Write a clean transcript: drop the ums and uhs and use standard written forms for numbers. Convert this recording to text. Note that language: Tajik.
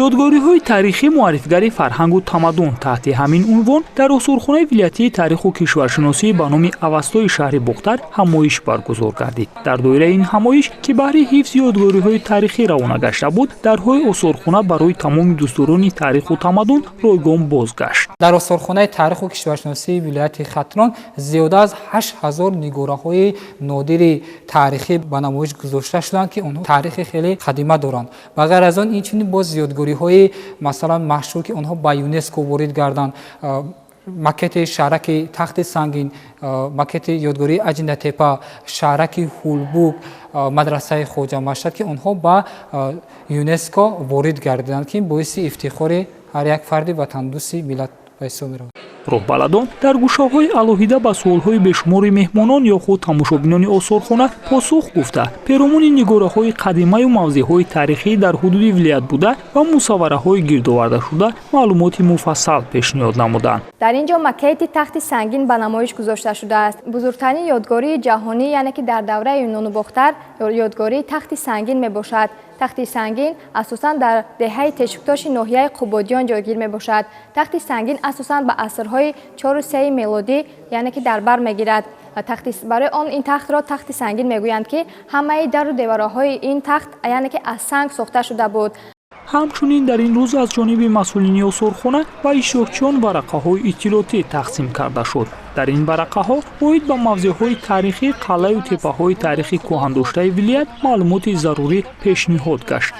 Ёдгориҳои таърихӣ муаррифигари фарҳангу тамаддун. Таҳти ҳамин унвон дар осорхонаи вилоятии таъриху кишваршиносӣ ба номи Авастои шаҳри Бохтар ҳамоиш баргузор гардид. Дар доираи ин ҳамоиш, ки баҳри ҳифзи ёдгориҳои таърихӣ равона гашта буд, дарҳои осорхона барои тамоми дӯстдорони таъриху тамаддун ройгон бозгашт. Дар осорхонаи таъриху кишваршиносии вилояти Хатлон зиёда аз 8000 нигораҳои нодири таърихӣ ба намоиш гузошта шуданд, ки онҳо таърихи хеле қадима доранд. Ба ғайр аз он, инчунин боз ёдгориҳои, масалан, машҳур, ки онҳо ба ЮНЕСКО ворид гарданд: макети шаҳраки Тахти Сангин, макети ёдгории Аҷинатепа, шаҳраки Ҳулбук, мадрасаи Хоҷа Машҳад, ки онҳо ба ЮНЕСКО ворид гардиданд, ки боиси ифтихори ҳар як фарди ватандӯсти миллат ба ҳисоб меравад. Роҳбаладон дар гӯшаҳои алоҳида ба суолҳои бешумори меҳмонон ё худ тамошобинони осорхона посух гуфта, перомуни нигораҳои қадимаю мавзеъҳои таърихӣ дар ҳудуди вилоят буда ва мусаввараҳои гирдовардашуда маълумоти муфассал пешниҳод намуданд. Дар ин ҷо макети Тахти Сангин ба намоиш гузошта шудааст. Бузургтарин ёдгории ҷаҳонӣ, яъне ки дар давраи Юнону Бохтар, ёдгории Тахти Сангин мебошад. Тахти Сангин асосан дар деҳаи Тешуктоши ноҳияи Қубодиён ҷойгир мебошад. Тахти Сангин асосан ба асрҳои 4-у 3 мелодӣ, яъне ки дар бар мегирад. Барои он ин тахтро Тахти Сангин мегӯянд, ки ҳамаи дару девораҳои ин тахт, яъне ки аз санг сохта шуда буд. Ҳамчунин дар ин рӯз аз ҷониби масъулини осорхона ба иштирокчиён варақаҳои иттилоотӣ тақсим карда шуд. Дар ин варақаҳо оид ба мавзеъҳои таърихӣ, қалъаю теппаҳои таърихи кӯҳандоштаи вилоят маълумоти зарурӣ пешниҳод гашт.